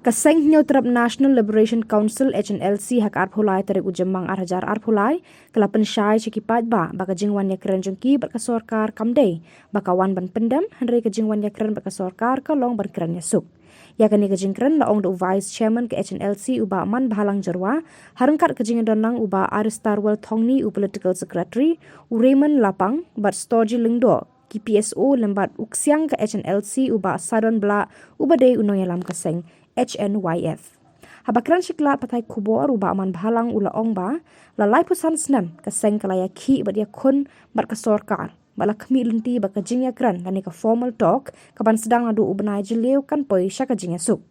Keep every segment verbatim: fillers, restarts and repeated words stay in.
Ka Seng Hynñiewtrep National Liberation Council, H N L C, ha ka arphew lai tarik u Jymmang ar hajar arphew lai, ka la pynshai sha ki paidbah ba ka jingwan ïakren jong ki bad ka sorkar kam dei ba ka wan ban pyndem, hynrei ka jingwan ïakren bad ka sorkar ka long ban kren ïasuk. Ïa kane ka jingkren la ong da u Vice Chairman ka H N L C, u Bah Manbhalang Jyrwa, ha ryngkat ka jingdon lang u Bah Aristarwell Thongni, u Political Secretary, u Raymond Lapang bad Storgy Lyngdoh, ki P S O, lem bad u Ksiang ka H N L C, u Bah Sadon Blah, uba dei u nongïalam ka seng H N Y F. Haba kren sha ki lad pathai khubor, u Bah Manbhalang u la ong ba la laiphew san snem ka seng ka la ïakhih bad ïakhun bad ka sorkar, bad la khmih lynti ba ka jingïakren lane ka formal talk ka ban sdang naduh u bnai Jylliew kan poi sha ka jingïasuk.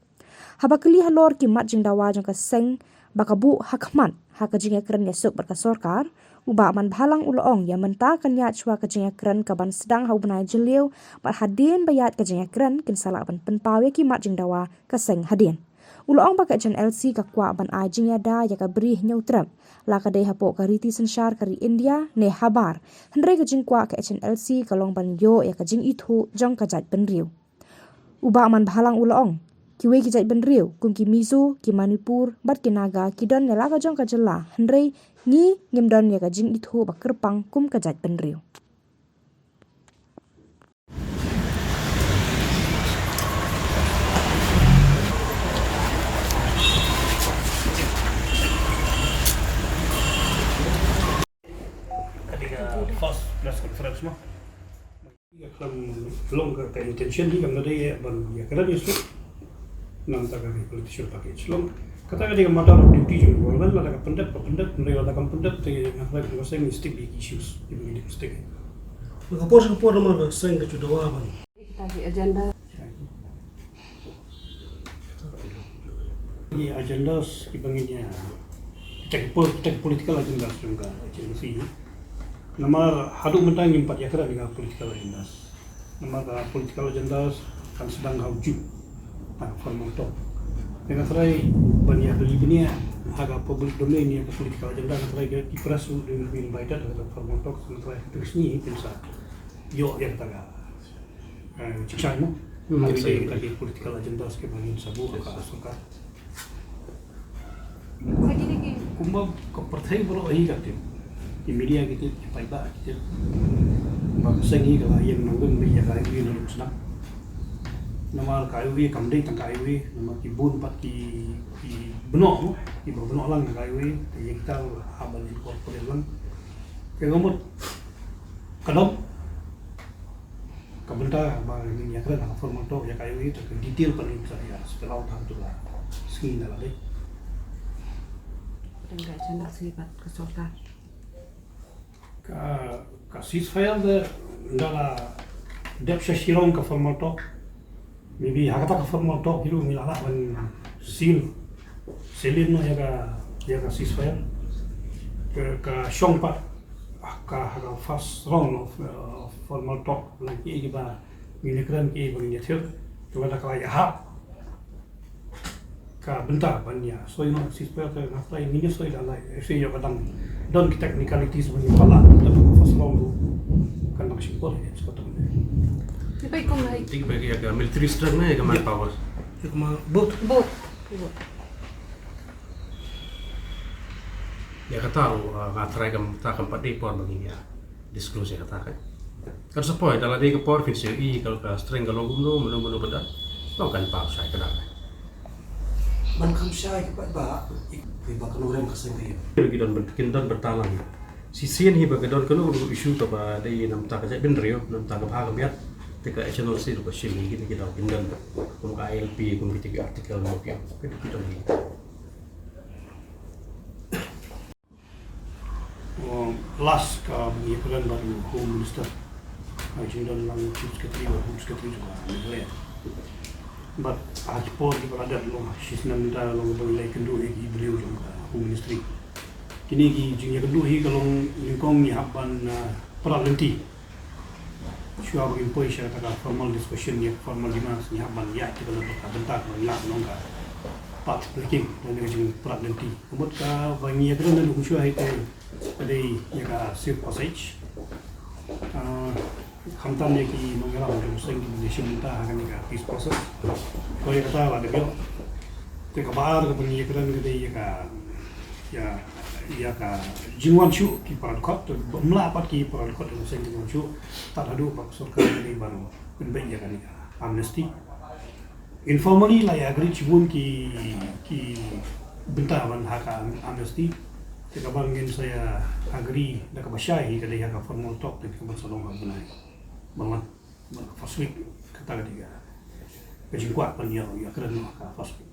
Haba kylli halor ki mat jingdawa jong ka seng ba ka buh ha khmat ha ka jingïakren ïasuk bad ka sorkar, u Bah Manbhalang u la ong ïa mynta kan ïaid shuwa ka jingïakren ka ban sdang ha u bnai Jylliew, bad hadien ba ïaid ka jingïakren kin sa lah ban pynpaw ïa ki mat jingdawa ka seng hadien. U la ong ba ka H N L C ka kwah ban ai jingïada ïa ka Bri Hynñiewtrep, la ka dei hapoh ka riti synshar ka ri India ne habar, hynrei ka jingkwah ka H N L C ka long ban ïoh ïa ka jingithuh jong ka jaitbynriew. U Bah Manbhalang u la ong, kiwei ki jaitbynriew kum ki Mizo, ki Manipur bad ki Naga ki don ïa la ka jong ka jylla, hynrei ngi ngim don ïa ka jingithuh ba kyrpang kum ka jaitbynriew. Ka dei ka first press conference mo. Ka long ka, ka intention hi kam dei ban ïakren ïasuk na ka bynta ka repatriation package. Long kata ka dei ka matter of duty jong government, lada ka pyndep ka pyndep, hynrei lada kam pyndep te nga khlem ka seng stick big issues, even in stick. Ka por ka por namar ka seng ka ju dawa ban. Kita ki agenda. Ki agendas kiba ngin ïa, kita ki pol-, kita ki political agendas jong ka H N C. Namar haduh mynta ngim pat ïakren ïa ka political agendas. Namar ka political agendas kan sdang ha u June. Tang formal talk. Te nga tharai ban ïa beli bniah ha ka public domain ïa ka political agenda, nga tharai ki press ruh dei ban invited ha ka formal talk, nga tharai ki press ni pynsa ïoh ïa kata ka. Eh, jingshai mo. Hmm, ha kata ka political agendas kiba ngin sa buh ha ka sorkar. Kumba ka pyrthei baroh hi ka tip. Ki media ki tip, ki paidbah ki tip. Ba ka seng hi ka la ïeng nongrim beit ïa ka highway naduh sdang. Namar ka highway kam dei tang ka highway, namar ki bun pat ki, ki bnoh mo, kiba bnoh lang ka highway, te ïa kita hap ban incorporate lang. Te ka mut ka dom. Ka bynta ba ngin ïakren ha ka formal talk ïa ka highway, te ka detail pat ngin sa ïa spell out hangto ka sngi ynda la dei. Tang ka agenda sngi pat ka sorkar. Ka, ka ceasefire te ynda la dep sha shirong ka formal talk. Maybe ha kata ka formal talk hi ruh ngi la lah ban seal, seal in noh ïa ka, ïa ka ceasefire. Ka, ka shong pat ka, ha ka first round of, uh, formal talk, la kiei kiba ngin ïakren, kiei ba ngin ïathir. Te lada ka la ïahap ka bynta ban ïa soi noh ceasefire, te nga tharai ngin ïa soi da lai, soi ïa ka dang don ki technicalities ban ïa palat da ka first round ruh kan dang shim por ïa ka tang. Ni pai kum lai. Tik bai ïa ka military strength ne ïa ka manpower. Ïa ka ma-, both. Both. Ïa kata ruh, ah, nga tharai kam, ta kam pat dei por ba ngin ïa disclose ïa kata ka. Kan sa poi da la dei ka por phin sa ïohi ka, ka strength ka long kumno, mano mano ba don. Long kan paw shai ka dang. Ban kham shai ka pat ba i, i ba ka nongrim ka seng ka ïa. Ki don byn-, kin don bynta lang. Shisien hi ba ka don kano kano issue kaba dei na bynta ka jaitbynriew, na bynta ka bha ka miat. Te ka H N L C ruh ka shim hi, kita ki don, kin don. Kum ka I L P, kum kita ki article mo ki. Kita ki don hi. Um, last ka ba ngi ïakren bad u Home Minister. Ka jingdon lang Chief Secretary bad Home Secretary jong ka Meghalaya. Bad ha ki por kiba la dep long shi snem mynta long ba ngi la ïakynduh ïa ki briew jong ka Home Ministry. Kine ki jingïakynduh hi ka long nyngkong ngi hap ban, uh, prat lynti. Shuwa ba ngin poi sha kata ka formal discussion ïa ka formal demands, ngi hap ban ïaid kaba la ka bynta kaba ngi lah ban ong ka path breaking, lane ka jingprat lynti. Ka mut kaba ngi ïakren naduh mynshuwa hi te ka dei ïa ka safe passage. Ah, khamtam ïa ki nongïalam jong ka seng kiba ïashim bynta ha kane ka peace process. Ko ïa kata la dep ïoh. Te kaba ar kaba ngi ïakren ka dei ïa ka, ïa, ïa ka jingwan shuh ki para dkhot, te ba mla pat ki para dkhot ïa ka seng jingwan shuh, tad haduh ba ka sorkar ka dei ban pynbeit ïa kane ka amnesty. Informally la ïa agree shibun ki, ki bynta ban ha ka am-, amnesty. Te kaba ngin sa ïa agree da kaba shai hi ka dei ha ka formal talk te kaba sa long ha u bnai ba wan. Ba first week, kata ka dei ka, ka jingkwah ban ïa, ïakren ha ka first week.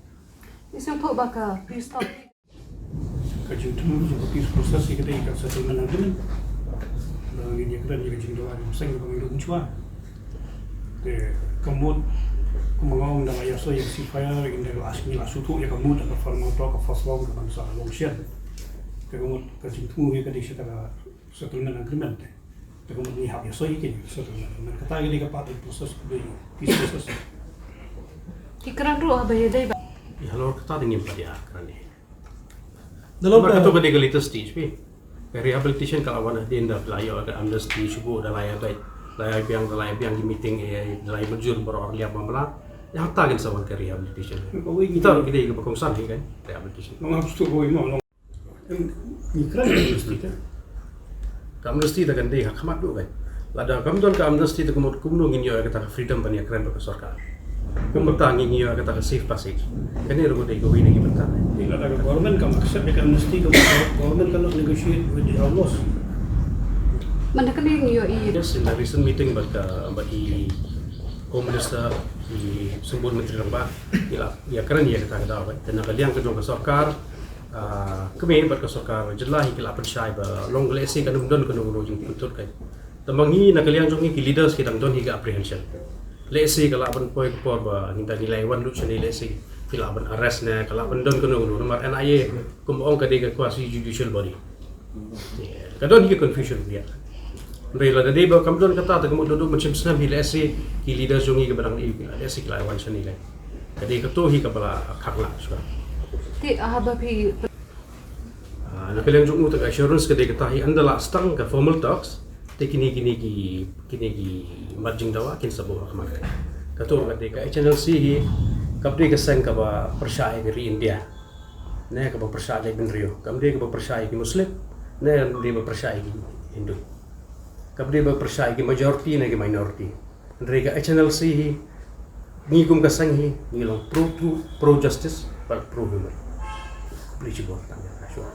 Ngi sngewthuh ba ka peace talk, ka jingthmu jong ka peace process hi ka dei ka settlement agreement. Ba ngin ïakren ïa ka jingdawa jong ka seng ba ngin ïoh mynshwa. Te ka mut kumba nga ong, da la ïa soi ïa ka ceasefire, ngin da la, ngi la sngewthuh ïa ka mut, ka formal talk, ka first round ka ban sa long shen. Te ka mut ka jingthmu hi ka dei sha ka settlement agreement te. Te ka mut ngi hap ïa soi ïa ka settlement agreement. Kata ka dei ka part of process, ka dei peace process. Ki kren ruh haba ïadei bad, ïa halor kata te ngim pat ïa kren hi. Namar kata ka dei ka latest stage phi. Ka rehabilitation ka la wan hadien, da la ïoh ka amnesty shuh, da la ïa beit, la ïa biang, da la ïa biang ki meeting, eh, da la ïa mynjur baroh ar liang ba mla. Ïa kata kan sa wan ka rehabilitation. Kawei ngi, kata ka dei kaba kongsan hi kan, rehabilitation. Ngi kren ka amnesty te. Ka amnesty te kan dei ha khmat duh kan. Lada kam don ka amnesty te ka mut kumno ngin ïoh ïa kata ka freedom ban ïakren bad ka sorkar. Kumta ngin ïoh ïa kata ka safe passage. Kane ruh ka dei kawei na ki bynta. Lada ka government kam accept ïa ka amnesty, ka government cannot negotiate with the outlaws. Mynta kane ngi ïohi. Yes, in the recent meeting bad ka, bad i Home Minister, i Symbud Myntri Rangbah, i la ïakren ïa kata ka daw kan. Te na ka liang ka jong ka sorkar, ah, kmie bad ka sorkar jylla hi ki la pynshai ba long lehse kan ym don kano kano jingpyntut kan. Tangba ngi na ka liang jong ngi ki leaders ki dang don hi ka apprehension. Lehse ka lah ban poi ka por ba ngi dang ngi la wan lut shane, lehse ki lah ban arrest ne ka lah ban don kano kano, namar N I A kumba ong ka dei ka quasi judicial body. Ka don hi ka confusion ïa. Hynrei lada dei ba kam don kata te ka mut naduh mynshem snem hi lehse ki leaders jong ngi kiba dang ïoh ki la lehse ki la wan shane kan. Ka dei kato hi kaba la khang lah shuwa. Te, ah, haba phi, ah, na ka liang jong u te ka assurance ka dei kata hi, ynda la sdang ka formal talks te kine, kine ki, kine ki mat jingdawa kin sa buh ha khmat. Kato ka dei ka H N L C hi, kam dei ka seng kaba pyrshah ïa ka ri India. Ne kaba pyrshah ïa ki bynriew, kam dei kaba pyrshah ïa ki Muslim, ne kam dei ba pyrshah ïa ki Hindu. Kam dei ba pyrshah ïa ki majority ne ki minority. Hynrei ka H N L C hi, ngi kum ka seng hi, ngi long pro truth, pro justice, bad pro human. Khublei shibun, tang ïa ka shuwa.